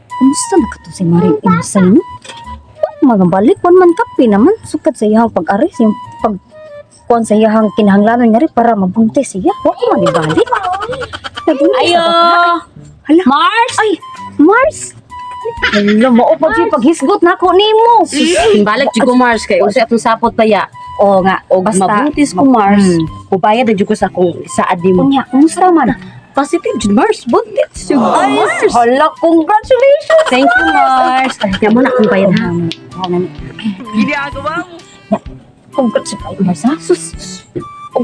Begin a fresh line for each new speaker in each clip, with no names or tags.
Kumusta na kato si Maring Insay, no? Oh, mga balik, man kape naman. Sukad sa iyang pag-aris, yung pag kuan sa iyang kinahanglanon nga rin para mabuntis siya. Wa ko man ibalik. Nabuntis
Ayo!
na ba? Hala.
Mars!
Ay, Mars! Hala, mao pa siya paghisgot na ako nimo.
Balik jud ko, Mars, kay unsa atong sapot taya.
Oo nga,
Og
basta
mabuntis ko, Mars. Mubayad na jud ko sa akong saad nimo.
Unya, kumusta man?
Positive jud, Mars. Buntis jud ko, Mars.
Hala, congratulations!
Thank you, Mars. Ay, mo na akong bayad ha.
Ginagawa mo. Congrats sa kayo, Mars, ha? Sus. Oh,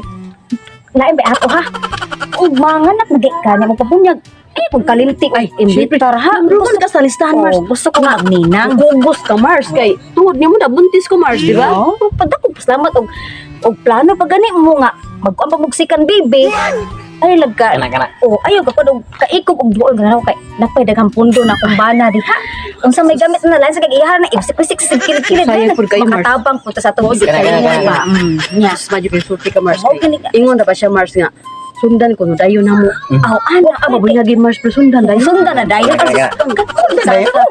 lain ba ato, ha? Ug manganak na ka niya magpabunyag. Ay, pagkalintik.
Ay,
imbitar, ha?
Number ka sa listahan, Mars.
Oh, gusto ko magninang.
Gugos ka, Mars, kay tungod nimo na buntis ko, Mars, di ba?
Oo, padako salamat og og plano pa gani mo nga magkuan pa mugsikan baby. Ay lagka.
Kana kana.
Oh, ayaw ka pa og kaikog og duol nga kay napay daghang pundo na akong bana diha. Unsa may gamit na lain sa kag iha na ibsik-bisik sa kilid-kilid.
Sayang pud kayo, Mars.
Makatabang punta sa atong
Kana,
kana, kana.
ba. Nya.
Sus, madyo kay sulti ka, Mars.
Mao
Kay
gani ka.
ingon na ba siya, Mars, nga sundan ko no dayon na mo.
Aw, ana,
Ah, mabunyagi, Mars, pero sundan dayon.
Sundan na dayon.
Kana, kana.
Sundan sakto.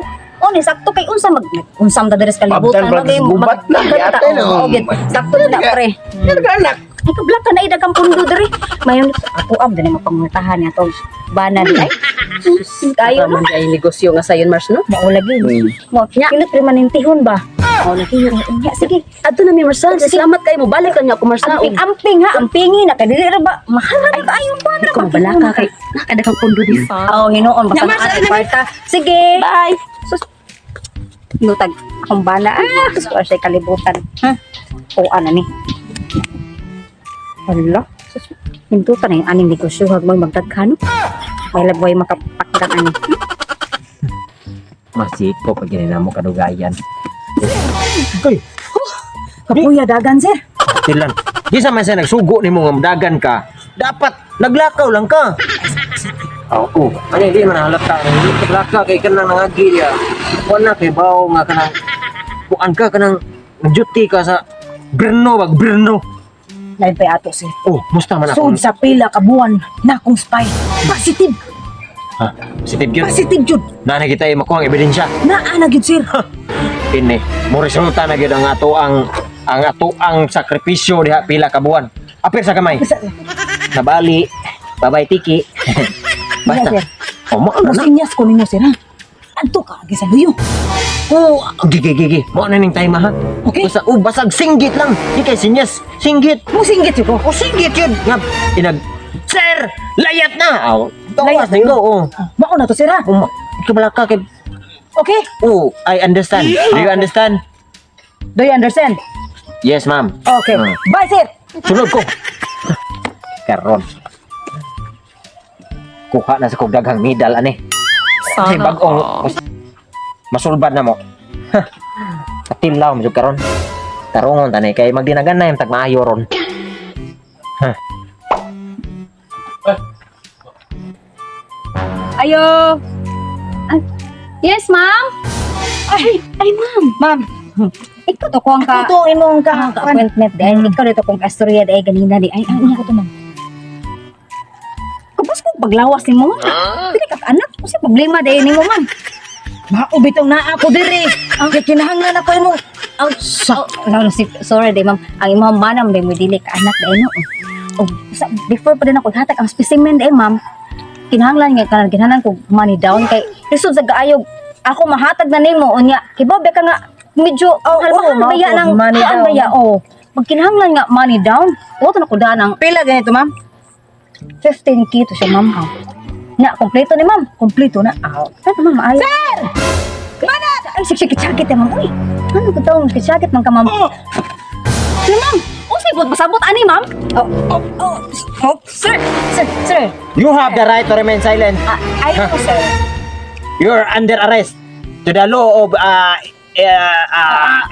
O ni sakto kay unsa mag unsam ta diri sa kalibutan
Pabdan, brad, gubat na, yate, no.
Oo, gid. Sakto na pre.
Kana ka anak.
Ay kablak ka na idag ang pundo diri. Mayon ako am dili mapangutahan niya tong bana di ay. Sus, kayo no.
man kay negosyo nga sayon, Mars, no?
Mao lagi. Mo
Nya.
kinot permanentihon ba?
Mao lagi.
Nya sige.
Adto na mi, Mars, ha? Salamat kayo mo balik lang niya ako, Mars, ha?
Amping amping ha, ampingi na kay dili ra ba mahal ra ba kayo pa
Di ko mabalaka kay nakadaghang pundo di.
Oh, hinuon basta
Nya, Mars,
na
ay, nami.
kwarta. Sige.
Bye.
Sus. Nutag akong bana. Ah, sus ko siya kalibutan. Ha? O ana ni. Hala. Sus. Hintutan na yung aning negosyo hag mo magdaghan. May lagway makapakdan ani.
Masiko pag ginina mo kadugayan. Kay,
Kapuya dagan sir.
tilan. Di sa man sa nagsugo nimo nga dagan ka. Dapat naglakaw lang ka. Oo. Ano di man halata hindi ka laka kay kanang nangagi diya. Kuan na kay bawo nga kanang kuan ka kanang duty ka sa Brno bag Brno.
Lain pa ato sir.
Oh, musta man ako.
Sud sa pila ka buwan na akong spy. Positive,
Ha, positive gyud.
positive jud.
Naa na kita makuha ang ebidensya.
Naa na gyud sir.
Ini mo resulta na gyud ang ato ang sakripisyo diha pila ka buwan. Apir sa kamay. Nabali. Babay tiki. Basta.
Sir.
Oh, mo na na.
Musinyas ko nimo sir ha. Adto ka agi sa luyo.
Oh, gigi gigi. Mo na ning time ha.
Okay.
Basta oh, basag singgit lang. Di kay sinyas. Singgit.
Musinggit jud ko.
Oh, singgit yun. Nga inag Sir, layat na. Aw, tawas na go. Oh.
Mao na to sir ha.
Oh, kabalaka kay
Okay?
Oh, I understand. Do you understand?
Do you understand?
Yes, ma'am.
Okay. Bye sir.
Sunod ko. Karon. Kuha na sa kog daghang medal ani. Kasi bagong masulbad na mo. Ha. Katilaw mo jud karon. Tarungon tani kay magdinagan na yung tagmaayo ron.
Ayo. Ay, yes, ma'am. Ay, ay, ma'am.
Ma'am,
Ikaw to kuang ka.
ako to imong ka
Ka appointment di ay ikaw dito kong kastorya di ay ganina di ay ay
Ako to ma'am.
Kapos ko paglawas nimo ma'am. Dili ka anak kasi problema di ay nimo ma'am.
Mao bitong naa ko diri. Kay kinahanglan ako imong
Oh,
sa
oh, no, no, sorry di ma'am. Ang imong manam di mo dili ka anak di ay no. Oh, sa, before pa din ako hatag ang specimen di ay ma'am. Kinahanglan nga kanan kinahanglan ko money down kay lisod sa gaayog ako mahatag na nimo unya kibaw ka nga medyo oh,
oo,
mahal
mao
baya
po,
ng
money
kuan
down.
baya oh. Magkinahanglan nga money down. O to na ko daan ang
pila ganito ma'am?
15K to siya ma'am. Na, kompleto ni ma'am.
Kompleto na.
Aw, Pero ma'am, maayo. Sir! Mana! Ay, sakit eh, ma'am. Uy, ano ko taong sakit man ka, ma'am? Sir, ma'am! Oh, sabot, masabot, ani, ma'am? Oh, oh, oh, oh, sir! Sir, sir!
You have the right to remain silent.
Ah, I know, sir.
You're under arrest to the law of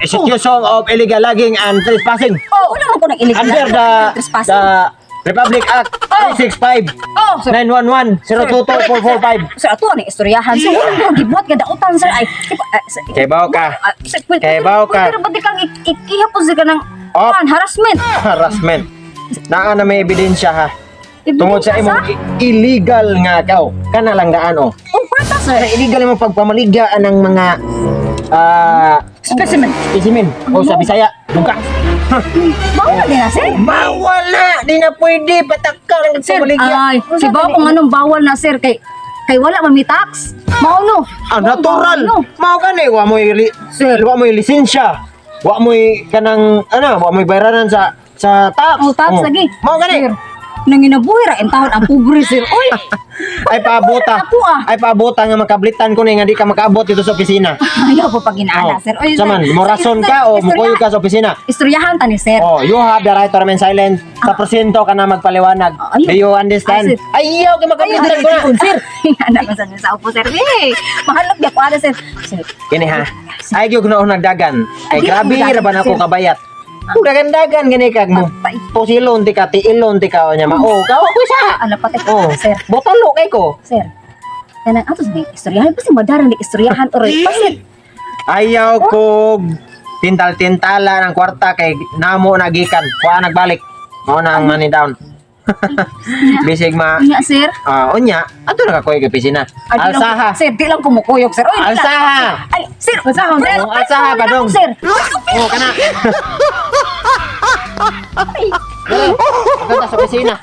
institution of illegal logging and trespassing
Oh, wala man ko nang illegal.
under
Trespassing.
the Republic Act 365
Oh, sir.
911 022445.
Sir, ato ni istoryahan. Sir, wala mo gibuhat nga dautan, sir. Ay, sir, ah, sir,
Kay bawo ka.
ah, sir, pwede-
Kay bawo ka.
Pwede ba di kang ikihapon sir ka ng
Op.
kuwan, harassment?
Harassment. Naa na may ebidensya ha. Tungod sa
Ebidensya,
imong illegal nga kaw. Kana lang daan oh.
Oh, ta, sir.
Illegal mo pagpamaligya ang mga
Specimen.
specimen o sa Bisaya, duga.
Bawal din na, sir.
Bawal na! Di na pwede! Patakal ang
Sir,
pagpamaligya.
ay, si ba kung anong bawal na, sir, kay wala man may tax. Mao no.
Ah, natural!
No.
Mao ka na, wa mo'y
Sir.
wa mo'y lisensya. Wa mo'y kanang, ano, wa mo'y bayranan sa tax.
Oh, tax lagi.
Mao ka
Sir, nanginabuhi ra intawon ang pobre, sir. Oy,
Ay paabota.
Ako, ah.
Ay paabota nga makablitan ko ni nga di ka makaabot dito sa opisina.
Ayaw po pag inaala, sir. Oy, sir.
Saman, mo rason ka o mukuyo ka sa opisina.
Istoryahan ta ni sir.
Oh, you have the right to remain silent. Sa presinto ka na magpaliwanag.
Ah, ayaw.
Do you understand?
Ay, sir.
Ayaw ka makablitan ko na.
Sir. Anak ko sa upo, sir. Eh, mahalok di ako ana, sir. Sir,
Kini ha. Ay gyud na nagdagan. Ay
Ay, di
grabe
ako
ra ba na ako
sir.
kabayat. Kung dagan-dagan gani kag mo.
Patay.
Pusilon ti ka, tiilon ti ka nya mao. Kawa ko sa.
Ala patay.
Oh,
Sir,
botalo kay ko.
sir. Kanang ato sa istoryahan kasi madarang di istoryahan oray. Pasit.
Ayaw kog tintal-tintala ng kwarta kay namo nagikan. Kuha nagbalik. Mao na ang money down. Bisig ma
Unya, sir.
ah unya ato na kakoy kay opisina.
Ay, di lang-
Alsaha.
Sir, di lang kumukuyog, sir. Oy, di lang.
Alsaha.
Ay, sir.
Alsaha,
sir.
Oh, alsaha ka dong.
Sir.
Oh, kana. Dali, ato ta sa opisina.